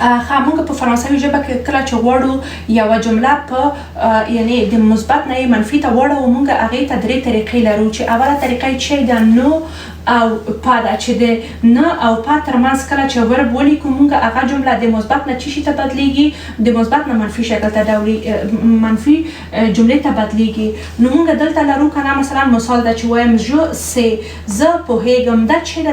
ښه، موږ په فرانسوي ژبه کې کله چې غواړو یوه جمله په یعنی د مثبت نه یې منفي ته واړوو، موږ هغې ته درې طریقې لرو چې اوله طریقه یې چې ده نو او pas ده، چې د ne او pas ترمنځ کله چې verb ولیکو، موږ هغه جمله د مثبت نه چی شي ته بدلیږي؟ د مثبت نه منفي شکل ته ډولي، منفي جملې ته بدلیږي. نو موږ دلته لرو کنه، مثلا مثال ده چې وایم je sais، زه پوهیږم. دا چې ده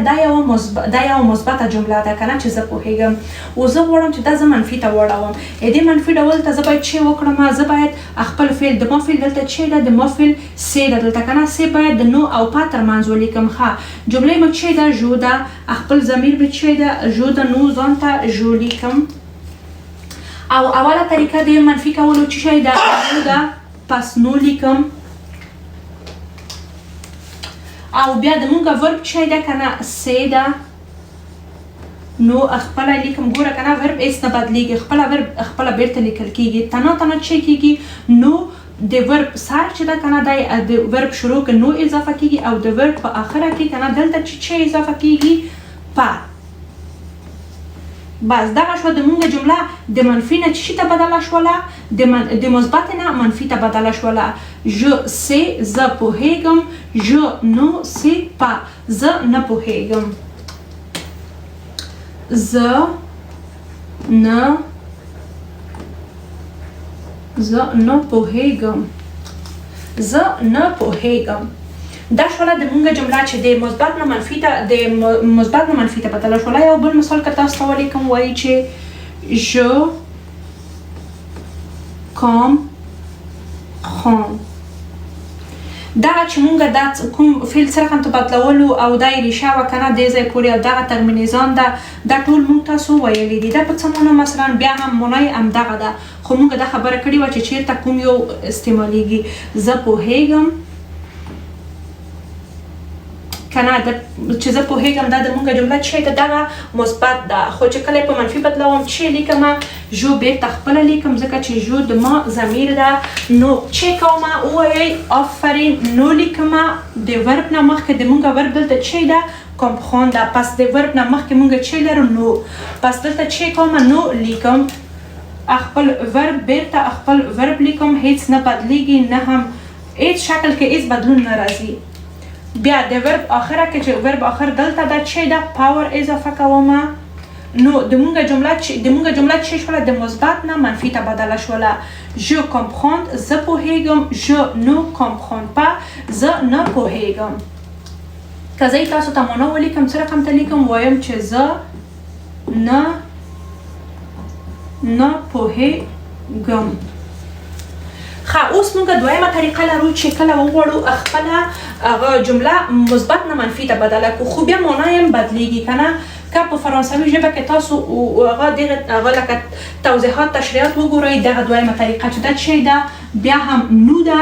دا یوه مثبته جمله ده کنه چې زه پوهیږم، او زه غواړم چې دا زه منفي ته واړوم. دې منفي ډول ته زه باید چې وکړم؟ زه باید خپل فعل، د ما فعل دلته چې ده؟ د ما فعل sais ده دلته کنه. sais باید د ne او pas ترمنځ ولیکم. ښه، جملې مو چې ده؟ je ده. خپل ضمیر مې چې ده؟ je ده. نو ځان ته je لیکم. او اوله طریقه د منفي کولو چې شی ده؟ ne ده. پس ne لیکم او بیا د مونږ verb چې ده کنه؟ sais ده. نو خپله لیکم. ګوره کنه، verb هیڅ نه بدلیږي، خپله verb خپله بیرته لیکل کیږي. تنها تنها چې کیږي؟ نو د verb سر چې ده کنه، د verb شروع کې ne اضافه کیږي او د verb په اخره کې کنه دلته چې اضافه کیږي؟ pas. بس، دغه شو د مونږ جمله. د منفي نه چې ته بدله شوله؟ د مثبت نه منفي ته بدله شوله. je sais، زه پوهیږم. je ne sais pas، زه نه پوهیږم. زه نه پوهیږم، زه نه پوهیږم. دا شوله د مونږ جمله چې د مثبت نه منفي ته، د مثبت نه منفي ته بدله شوله. یو بل مثال که تاسو ته ولیکم، وایي چې je comprends. دغه چې مونږ دا کوم فعل څه رقم ته بدلولو او دا یې ریشه وه که نه دې ځای پورې، او دغه terminaison ده، دا ټول مونږ تاسو ویلي دي. دا په څه معنا؟ مثلا بیا هم معنا یې همدغه ده، خو مونږ دا خبره کړې وه چې چیرته کوم یو استعمالیږي. زه پوهیږم که نه؟ چې زه پوهیږم، دا د مونږ جمله چې ده دغه مثبت ده، خو چې کله په منفي بدلوم چې لیکم؟ je بیرته خپله لیکم، ځکه چې je د ما ضمیر ده. نو چې کومه؟ ووایئ. آفرین، ne لیکم. د verb نه مخکې، د مونږ verb دلته چې ده؟ comprends ده. پس د verb نه مخکې مونږ چې لرو؟ ne. پس دلته چې کومه؟ ne لیکم. خپل verb بیرته خپل verb لیکم، هیڅ نه بدلیږي، نه هم هیڅ شکل کې هیڅ بدلون نه راځي. بیا د verb آخره کې چې verb آخر دلته ده، چې ده؟ pas ور اضافه کوم. نو د مونږ جمله چې شوله؟ د مثبت نه منفي ته بدله شوله. je comprends، زه پوهیږم. je ne comprends pas، زه نه پوهیږم. که زه یې تاسو ته معنا ولیکم، څه رقم ته لیکم؟ وایم چې زه نه پوهیږم. ښه، اوس موږ دویمه طریقه لرو چې کله وغواړو خپله هغه جمله مثبت نه منفي ته بدله کړو، خو بیا معنا یې هم بدلیږي که نه. که په فرانسوي ژبه کې تاسو هغه دغه هغه لکه توضیحات تشریحات وګورئ، دغه دویمه طریقه چې ده چې ده، بیا هم ne ده،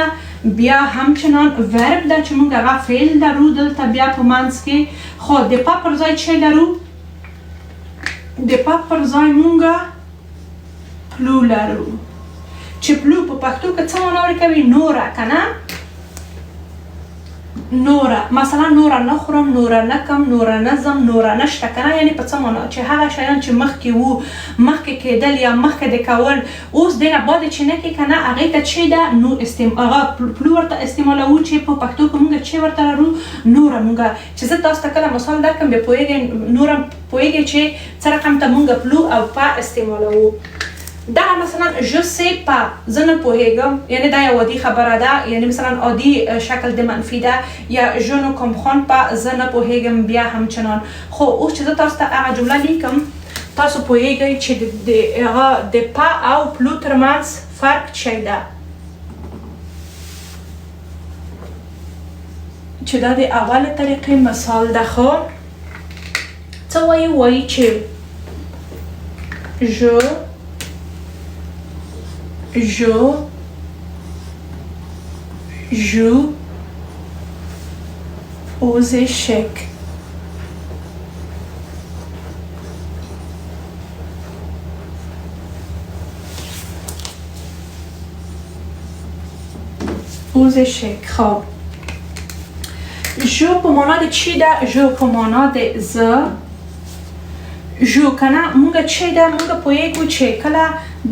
بیا همچنان verb ده چې موږ هغه فعل لرو دلته بیا په منځ کې، خو د pas پر ځای چې لرو؟ د pas پر ځای مونږ plus لرو، چې plus په پښتو کې څه معنا ورکوي؟ نوره که نه؟ نوره، مثلا نوره نه خورم، نوره نه کم، نوره نه ځم، نوره نشته که نه؟ یعنی په څه معنا؟ چې هغه شیان چې مخکې وو، مخکې کېدل یا مخکې د کول، اوس دې نه بعد چې نه کې که نه، هغې ته چې ده نو هغه plus ورته استعمالوو، چې په پښتو کې مونږ چې ورته لرو؟ نوره. مونږ چې زه تاسو ته کله مثال درکړم، بیا پوهېږئ، نوره پوهېږئ چې څه رقم ته مونږ plus او pas استعمالوو. دا مثلا je sais pas، زه نه پوهیږم، یعنی دا یو عادي خبره ده، یعنی مثلا عادي شکل د منفي ده. یا je ne comprends pas، زه نه پوهیږم، بیا همچنان. خو اوس چې زه تاسو ته هغه جمله لیکم، تاسو پوهیږئ چې د هغه د pas او plus ترمنځ فرق چی ده، چې دا د اولې طریقې مثال ده. خو څه وایي؟ وایي چې je joue aux échecs. Aux échecs. خب، je په معنا د چی ده؟ je په معنا د زه. je کنه مونږ چې ده مونږ پوهیږو چې کله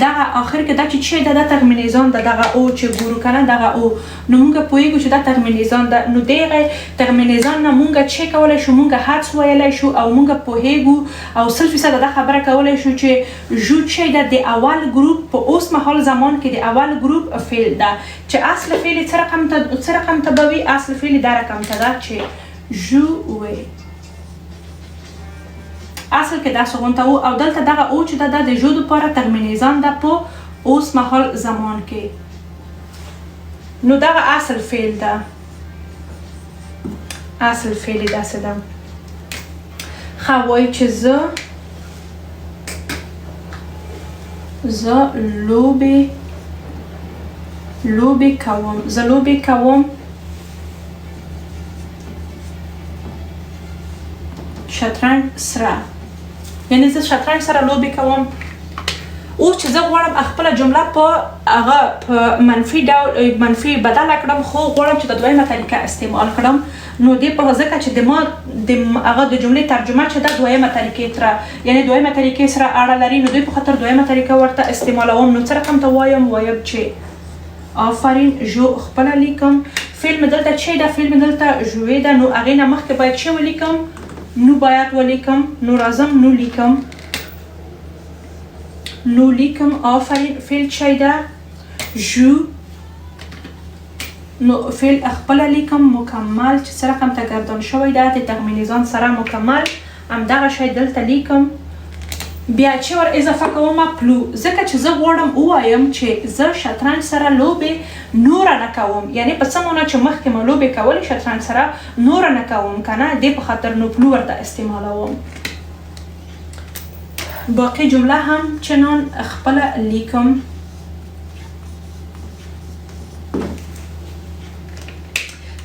دغه آخر کې دا چې چې ده دا terminaison ده، دغه e چې ګورو کنه دغه e، نو مونږ پوهیږو چې دا terminaison ده. نو دغه terminaison نه مونږ چې کولای شو، مونږ حدس ویلای شو او مونږ پوهیږو او 100% دا خبره کولای شو چې joue چې ده د اول ګروپ په اوس مهال زمان کې د اول ګروپ فعل ده، چې اصل فعل څه رقم ته، څه رقم ته به وي؟ اصل فعل دا رقم ته ده چې jouer اصل کې داسې غونته وو، او دلته دغه e چې ده دا د je دپاره terminaison ده په اوس مهال زمان کې، نو دغه اصل فعل ده، اصل فعل داسې ده. ښه، وایي چې زه لوبې کوم، زه لوبې کوم شطرنج سره، یعنی زه شطرنج سره لوبې کوم. اوس چې زه غواړم خپله جمله په هغه په منفي ډول منفي بدله کړم، خو غواړم چې د دویمه طریقه استعمال کړم، نو دې په ځکه چې د ما د هغه د جملې ترجمه چې ده دویمه طریقې تر یعنی دویمه طریقې سره اړه لري، نو دوی په خاطر دویمه طریقه ورته استعمالوم. نو څه رقم ته وایم؟ وایم چې آفرین، je خپله لیکم، فعل مې دلته چې ده، فعل مې دلته jouer ده، نو هغې نه مخکې باید چې ولیکم؟ ne باید ولیکم. نو راځم نو لیکم، نو لیکم. آفرین، فعل چی ده؟ joue. نو فعل خپله لیکم مکمل چې څه رقم ته ګردان شوی ده د terminaison سره مکمل، همدغه شی دلته لیکم. بیا چې ور اضافه کوم plus، ځکه چې زه غواړم ووایم چې زه شطرنج سره لوبې نوره نه کوم، یعنی په څه معنا چې مخکې ما لوبې کولې شطرنج سره نوره نه کوم که نه، دې په خاطر نو plus ورته استعمالوم. باقی جمله هم چنان خپله لیکم.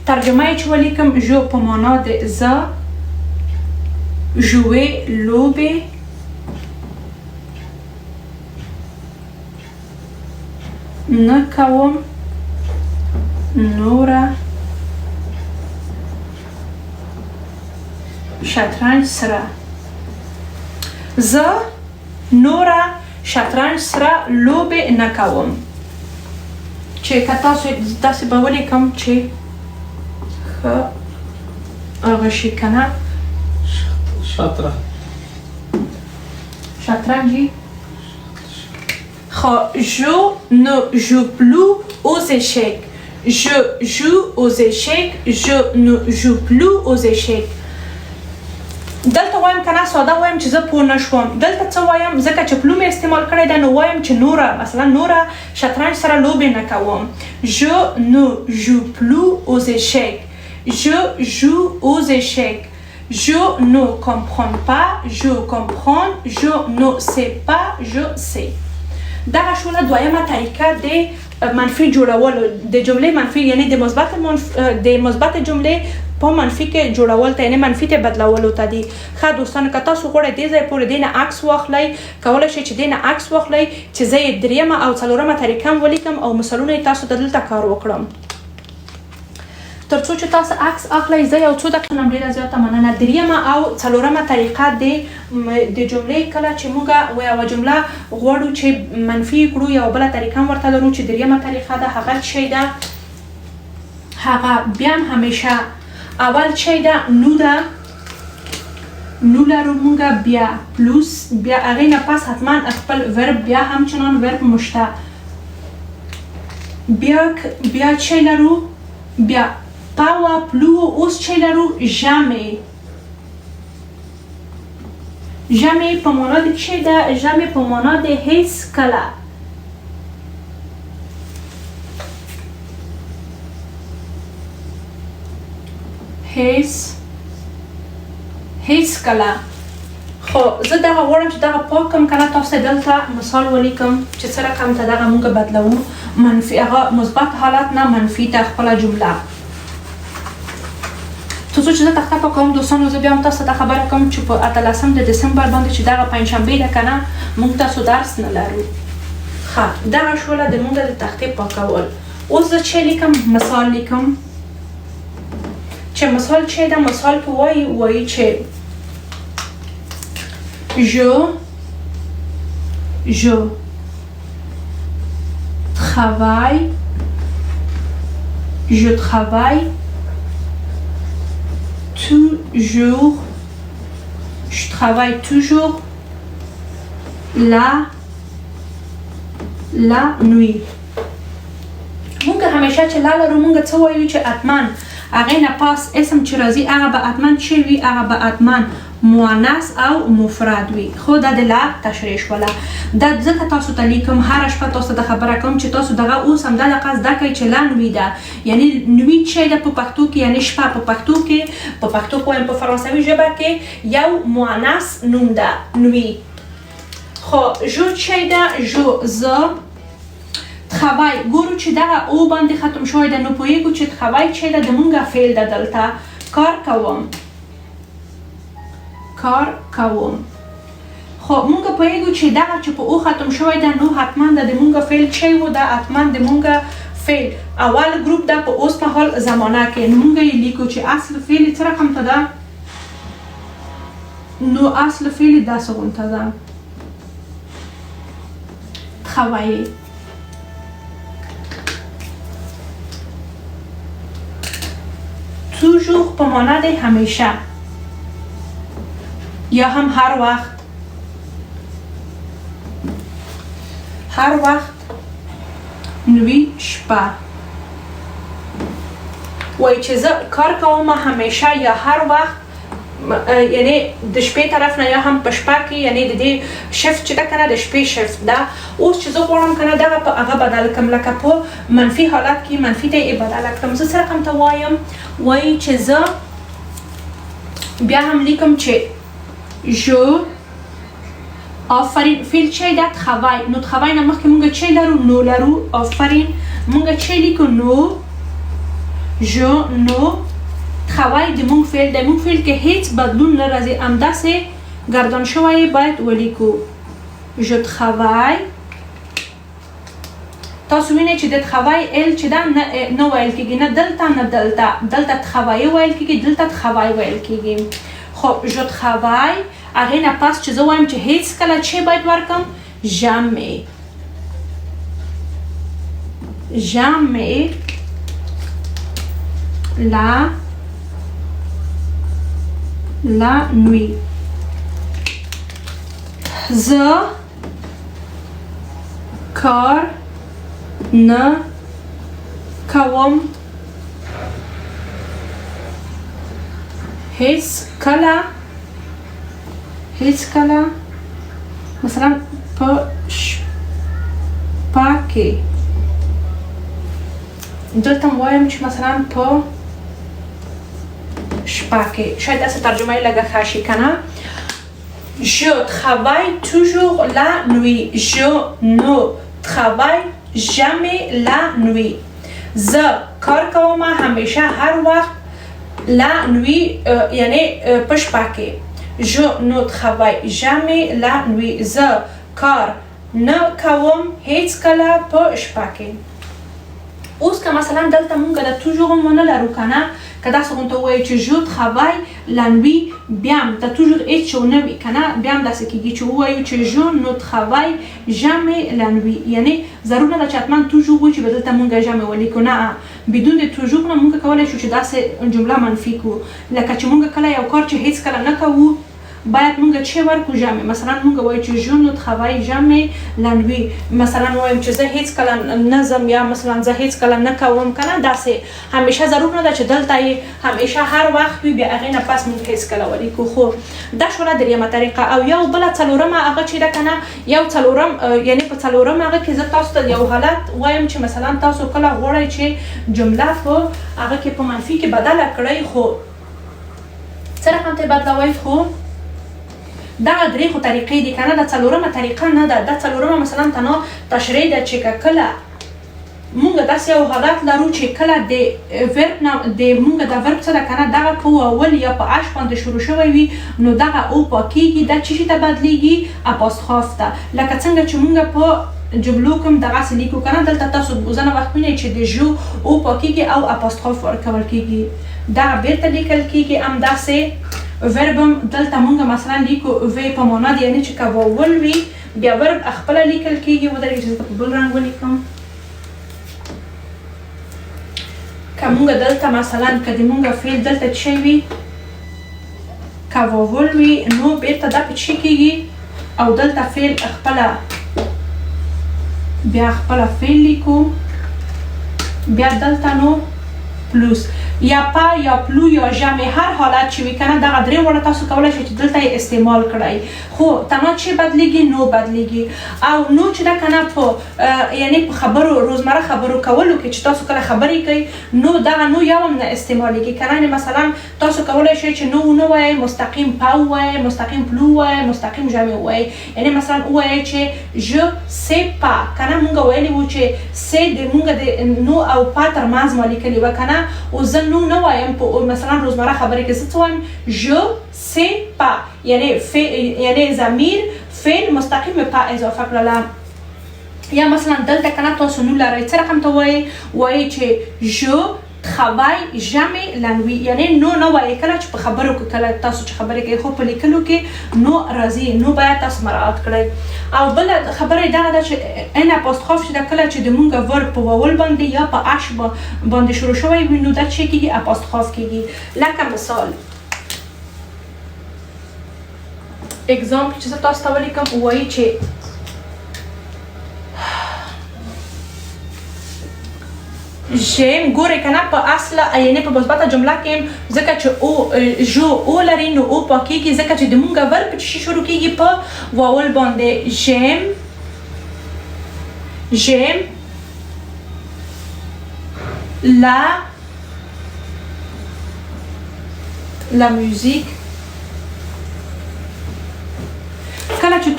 ترجمه یې چې ولیکم، je په معنا د زه، jouer لوبې، نه کوم نوره شطرنج سره، زه نوره شطرنج سره لوبې نه کوم. چې که تاسو داسې به ولیکم چې ښه هغه شي که نه. شطرنج شطرنج. خو je ne joue plus aux échecs. Je joue aux échecs. Je ne joue plus aux échecs. دلته وایم که نه، ساده وایم چې زه پوه نه شوم. دلته څه وایم؟ ځکه چې plus مې استعمال کړی ده، نو وایم چې نوره مثلا نوره شطرنج سره لوبې نه کوم. Je ne joue plus aux échecs. Je joue aux échecs. Je ne comprends pas. Je comprends. Je ne sais pas. Je sais. دغه شوله دویمه طریقه د منفي جوړولو د جملې منفي، یعنی د مثبت د مثبت جملې په منفي کې جوړول ته، یعنی منفي ته بدلولو ته دي. ښه دوستانو، که تاسو غواړئ دې ځای پورې دې نه عکس واخلئ، کولی شئ چې دې نه عکس واخلئ چې زه یې دریمه او څلورمه طریقه هم ولیکم او مثالونه یې تاسو ته دلته کار وکړم. تر څو چې تاسو عکس اخلئ زه یو څو دقیقې هم ډېره زیاته مننه. دریمه او څلورمه طریقه د جملې، کله چې موږ یوه جمله غواړو چې منفي کړو، یوه بله طریقه هم ورته لرو چې دریمه طریقه ده. هغه چی ده؟ هغه بیا هم همیشه اول چی ده؟ ne ده، ne لرو موږ، بیا plus، بیا هغې نه پس حتما خپل verb، بیا همچنان verb مشته، بیا چی لرو؟ بیا pas و plus. اوس چی لرو؟ jamais. jamais په معنا د چی ده؟ jamais په معنا د هیڅ کله. هیڅ، هیڅ کله. خو زه دغه غواړم چې دغه پاک کړم که نه، تاسو ته دلته مثال ولیکم چې څه رقم ته دغه موږ بدلوو منفي هغه مثبت حالت نه منفي ته خپله جمله. تر څو چې زه تخته پاکوم دوستانو، زه بیا هم تاسو ته خبره کوم چې په 18 د دسمبر باندې چې دغه پنجشنبه ده که نه، موږ تاسو درس نه لرو. ښه، دغه شوله د موږ د تختې پاکول. اوس زه چې لیکم مثال لیکم چې مثال چې ده، مثال کې وایي، وایي چې Je je travaille je travaille toujours je travaille toujours la la nuit. مونږ همیشه چې la لرو مونږ څه وایو چې اتمن هغې نه پاس اسم چې راځي هغه به اتمن چی وي؟ هغه به اتمن مؤنث او مفرد وي. خو دا د la تشریح شوله. دا ځکه تاسو ته لیکم، هره شپه تاسو ته خبره کوم چې تاسو دغه اوس هم دا دقه زده کړئ چې la nuit ده، یعنی nuit چی ده په پښتو کې، یعنی شپه په پښتو کې، په پښتو کې وایم په فرانسوي ژبه کې یو مؤنث نوم ده nuit. خو je چی ده؟ je زه travaille ګورو چې دغه او باندې ختم شوی ده نو پوهېږو چې travaille چی ده د مونږه فعل ده، دلته کار کوم، کار کوم. خو مونږ پوهېږو چې دغه چې په او ختم شوی ده نو حتما د مونږ فعل چی و، دا حتما د مونږ فعل اول ګروپ ده په اوس مهال زمانه کې، نو مونږ یې لیکو چې اصل فعل یې څه رقم ته ده؟ نو اصل فعل یې داسې غونته ده travailler. Toujours په معنا دی همیشه یا هم هر وخت، هر وخت nuit شپه. وایي چې زه کار کوم همیشه یا هر وخت، یعنی د شپې طرف نه یا هم په شپه کې، یعنی د دې شفت چې ده که نه د شپې شفت ده. اوس چې زه غواړم که نه دغه په هغه بدل کړم، لکه په منفي حالت کې منفي ته یې بدله کړم، زه څه رقم ته وایم؟ وایي چې زه بیا هم لیکم چې je آفرین فعل چی ده؟ travaille. نو travaille نه مخکې مونږ چی لرو؟ ne لرو. آفرین مونږ چی لیکو؟ ne je ne travaille د مونږ فعل دی، مونږ فعل کې هیڅ بدلون نه راځي، همداسې ګردان شوی باید ولیکو je travaille. تاسو وینئ چې د travaille ال چې ده نه ویل کېږي، نه دلته نه دلته، دلته travaille ویل کېږي، دلته travaille ویل کېږي. خو je travaille هغې نه پس چې زه وایم چې هیڅکله چې باید ورکم jamais jamais la la nuit. زه کار نه کوم هیڅ کله، هیڅ کله مثلا په شپه کې. دلته وایم چې مثلا په شپه کې، شاید داسې ترجمه یې لږه ښه شي که نه. Je travaille toujours la nuit. Je ne travaille jamais la nuit. زه کار کوم همیشه هر وخت la nuit، یعنی په شپه کې. Je ne travaille jamais la nuit. زه کار نه کوم هیڅکله په شپه کې. اوس که مثلا دلته مونږ د toujours هم ونه لرو که نه، که داسې غونته ووایو چې je travaille la nuit، بیا هم د toujours هېڅ چې ونه وي که نه، بیا هم داسې کېږي چې ووایو چې je ne travaille jamais la nuit، یعنی ضرور نه ده چې حتما toujours وي چې به دلته مونږ jamais ولیکو، نه، بدون د toujours نه مونږ کولی شو چې داسې جمله منفي کړو. لکه چې مونږ کله یو کار چې هېڅکله نه کوو باید مونږ چې ورکو jamais. مثلا مونږ وایو چې je ne travaille jamais la nuit، مثلا وایم چې زه هېڅکله نه ځم، یا مثلا زه هېڅکله نه کوم که نه، داسې همیشه ضرور نه ده چې دلته یې همیشه هر وخت وي، بیا هغې نه پس مونږ هېڅکله ولیکو. خو دا شوله درېیمه طریقه. او یو بله څلورمه هغه چې ده که نه، یو څلورم، یعنی په څلورم هغه کې زه تاسو ته یو حالت وایم چې مثلا تاسو کله غواړئ چې جمله په هغه کې په منفي کې بدله کړئ، خو څه رقم ته یې بدلوئ؟ خو دغه درې خو طریقې دي که نه، دا څلورمه طریقه نه ده. دا څلورمه مثلا تنها تشریح ده چې که کله مونږ داسې یو حالت لرو چې کله د verbe نه د مونږ د verbe څه ده که نه، دغه په اول یا په H باندې شروع شوی وي نو دغه او پاکېږي، دا چی شي ته بدلېږي؟ apostrophe ته. لکه څنګه چې مونږ په جملو کوم دغسې لیکو که نه، دلته تاسو ځنه وخت وینئ چې د je او پاکېږي او apostrophe ورکول کېږي، دغه بیرته لیکل کېږي همداسې. Verb دلته مونږ مثلا لیکو V په معنا د یعنی چې که vowel وي بیا verb خپله لیکل کیږي. ودرېږئ چې زه په بل رنګ ولیکم. که مونږ دلته مثلا که د مونږ فعل دلته چی وي، که vowel وي، نو بیرته دا په چی کیږي او دلته فعل خپله بیا خپله فعل لیکو، بیا دلته نو plus یا pas یا plus یا jamais، هر حالت چې وي کنه، دغه درې واړه تاسو کولای شئ چې دلته یې استعمال کړئ. خو تنها چې بدلیږي نو بدلیږي او نو چې دا کنه په یعنی په خبرو روزمره خبرو کولو کې چې تاسو کله خبرې کوئ نو دغه نو یو هم نه استعمالیږي کنه. یعنی مثلا تاسو کولای شئ چې نو ونه وایئ، مستقیم pas ووایئ، مستقیم plus ووایئ، مستقیم jamais ووایئ. یعنی مثلا ووایئ چې je sais pas کنه، مونږ ویلي وو چې sais د مونږ د ne او pas ترمنځ ما لیکلي وه کنه. او زه نو نه وایم په مثلا روزمره خبرې کې، زه څه وایم؟ je sais pas، یعنی یعنی ضمیر فعل مستقیم pas اضافه کړله. یا مثلا دلته کنه تاسو نو لرئ، څه رقم ته وایئ؟ وایئ چې je travaille jamais la nuit، یعنی نو نه وایئ کله چې په خبرو کې، کله تاسو چې خبرې کوئ، خو په لیکلو کې نو راځي، نو باید تاسو مراعات کړئ. او بله خبره یې دغه ده چې n apostrophe چې ده، کله چې د مونږ verb په vowel باندې یا په h باندې شروع شوی وي نو دا چې کېږي؟ Apostrophe کېږي. لکه مثال exemple چې زه تاسو ته ولیکم، وایي چې j'aime، ګورئ که نه په اصله یعنی په مثبته جمله کې ځکه چې او je او لري نو او پاکېږي، ځکه چې د مونږ verb په څه شروع کېږي؟ په vowel باندې. J'aime la musique. کله چې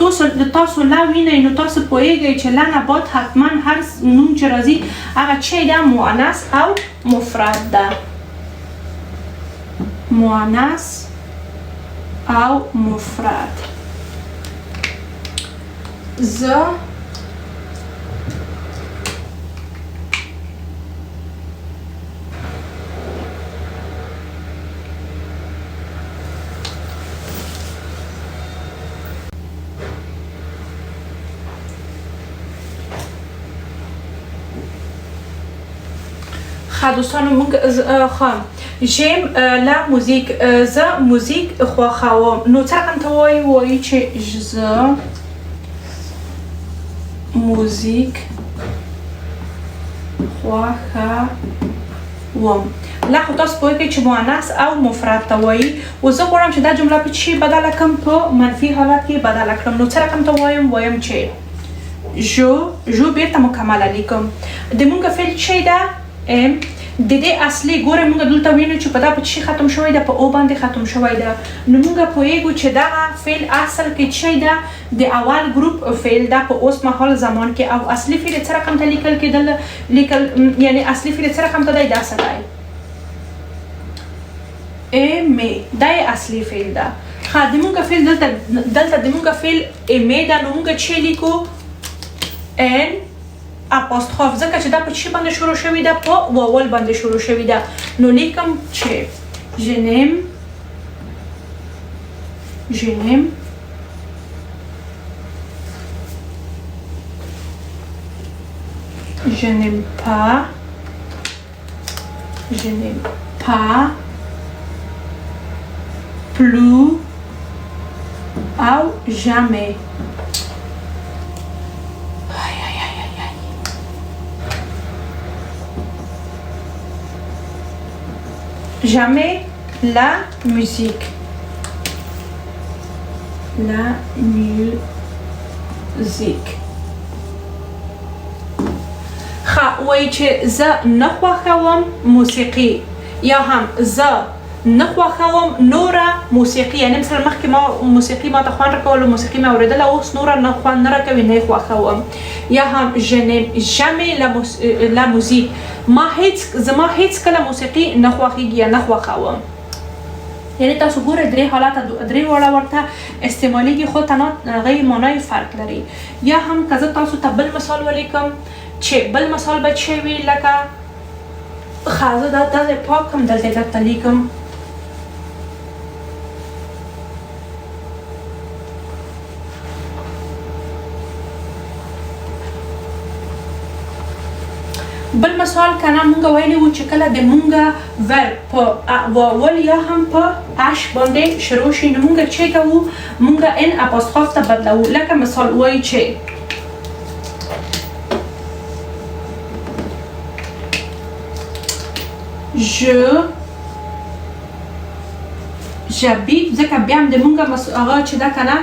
تاسو la وینئ نو تاسو پوهیږئ چې la نه بعد حتما هر نوم چې راځي هغه چې ده مؤنث او مفرد ده، مؤنث او مفرد. زه ښه دوستانو موږ ښه j'aime la musique، زه موزیک خوښوم. نو څه رقم ته وایي؟ وایي چې زه موزیک خوښوم. La خو تاسو پوهیږئ چې مؤنث او مفرد ته وایي. او زه غواړم چې دا جمله په چی بدله کړم؟ په منفي حالت کې بدله کړم. نو څه رقم ته وایم؟ وایم چې je، je بیرته مکمله لیکم. د مونږ فعل چی ده؟ aime. د دې اصلي ګوره مونږ دلته وینو چې په دا په چی ختم شوی ده؟ په او باندې ختم شوی ده. نو مونږ پوهیږو چې دغه فعل اصل کې چی ده؟ د اول ګروپ فعل ده په اوس مهال زمان کې. او اصلي فعل څه رقم ته لیکل کېدل؟ لیکل یعنی اصلي فعل څه رقم ته دی؟ داسې دی، aimer، دا یې اصلي فعل ده. ښه د مونږ فعل دلته د مونږ فعل aimer ده. نو مونږ چې لیکو؟ n apostrophe، ځکه چې دا په چی باندې شروع شوې ده؟ په vowel باندې شروع شوې ده. نو لیکم چې je n'aime je n'aime pas je n'aime pas plus ou jamais ay ay ay ay ay jamais la musique la musique. ښه وایي چې زه نه خوښوم موسیقي، یا هم زه نه خوښوم نوره موسیقي. یعنی مثلا مخکې ما موسیقي ما ته خوند راکولو، موسیقي مې اورېدله، اوس نوره نه خوند نه راکوي، نه یې خوښوم. یا هم je n'aime jamais la musique، ما هیڅ زما هیڅ کله موسیقي نه خوښیږي یا نه خوښوم. یعنی تاسو ګورئ درې حالت درې واړه ورته استعمالیږي، خو تنها هغې معنی فرق لري. یا هم که زه تاسو ته بل مثال ولیکم چې بل مثال به چی وي؟ لکه ښه زه دا داسې پاک کړم، دلته درته لیکم. بل مثال کنه، مونږ ویلی وو چې کله د مونږ verb په voyelle یا هم په H باندې شروع شي، نو مونږ چې کوو، مونږ N apostrophe ته بدلوو. لکه مثال وایي چې je j'habite، ځکه بیا هم د مونږ هغه چې دا کنه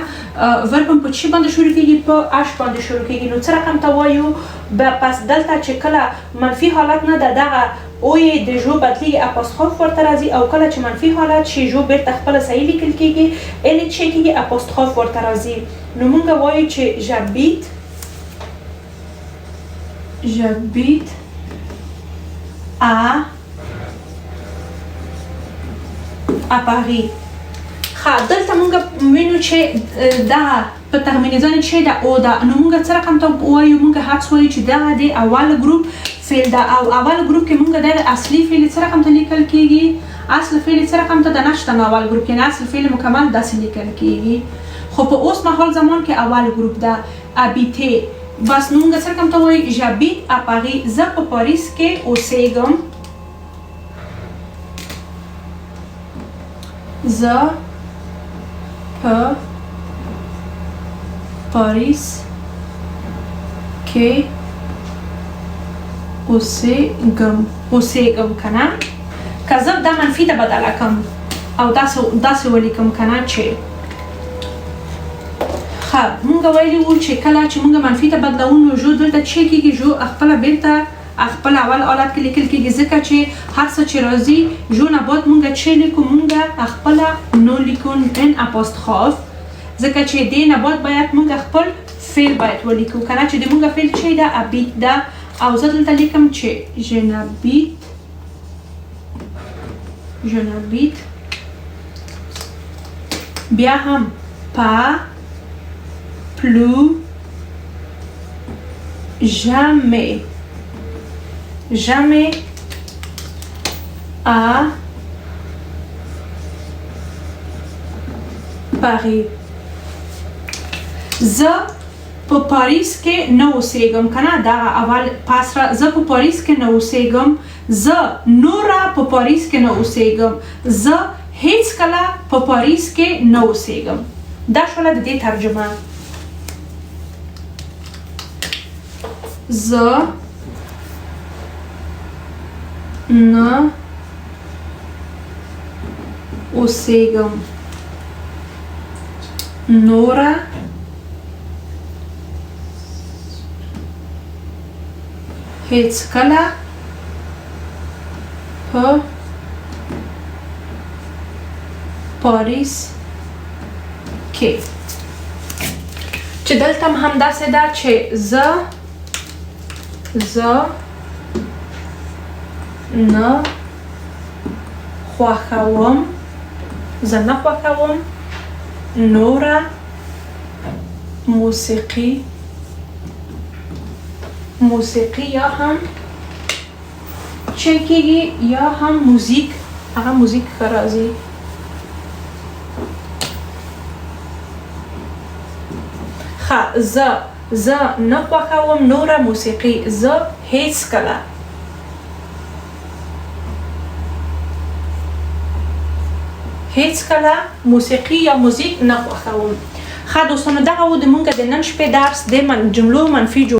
verb هم په چی باندې شروع کیږي؟ په H باندې شروع کیږي. نو څه رقم ته وایو؟ پس دلته چې کله منفي حالت نه ده، دغه O یې د je بدلیږي، apostrophe ورته راځي، او کله چې منفي حالت شي، je بیرته خپله صحیح لیکل کیږي، L چې کیږي، apostrophe ورته راځي. نو مونږ وایو چې j'habite à Paris. ښه، دلته مونږ وینو چې دغه په terminaison چې ده O ده، نو مونږ څه رقم ته وایو؟ مونږ حدس وایو چې دغه د اول ګروپ فعل ده، او اول ګروپ کې مونږ دغه اصلي فعل څه رقم ته لیکل کیږي؟ اصل فعل څه رقم ته ده؟ نشته. نو اول ګروپ کې اصل فعل مکمل داسې لیکل کیږي، خو په اوس مهال زمان کې اول ګروپ ده، habiter. بس نو مونږ څه رقم ته وایو؟ J'habite à Paris، زه په پاریس کې اوسېږم. زه په پاریس کې اوسېږم کنه. که زه دا منفي ته بدله کم او داسې ولیکم کنه چې، ښه، مونږ ویلي وو چې کله چې مونږ منفي ته بدلوو، نو je دلته چې کېږي، je خپله بیرته خپل اول حالت کې لیکل کېږي، ځکه چې هر څه چې راځي je نه بعد مونږ چې لیکو، مونږ خپله ne لیکو، N apostrophe، ځکه چې دې نه بعد باید مونږ خپل فعل باید ولیکو کنه، چې د مونږ فعل چې ده، habite ده. او زه دلته لیکم چې je n'habite بیا هم pas، plus، jamais، jamais à Paris. زه په پاریس کې نه اوسېږم کنه. دغه اول پس را، زه په پاریس کې نه اوسېږم، زه نوره په پاریس کې نه اوسېږم، زه هیڅکله په پاریس کې نه اوسېږم. دا شوله د دې ترجمه. زه نه اوسېږم نوره هیڅکله په پاریس کې. چې دلته هم همداسې ده چې زه نه خوښوم، زه نه خوښوم نوره موسیقي، موسیقي یا هم چې کېږي یا هم موزیک، هغه موزیک ښه راځي. ښه، زه نه خوښوم نوره موسیقي، زه هیڅکله، هیڅکله موسیقي یا موزیک نه خوښوم. ښه دوستانو، دغه و د مونږ د نن شپې درس د جملو منفي جوړ.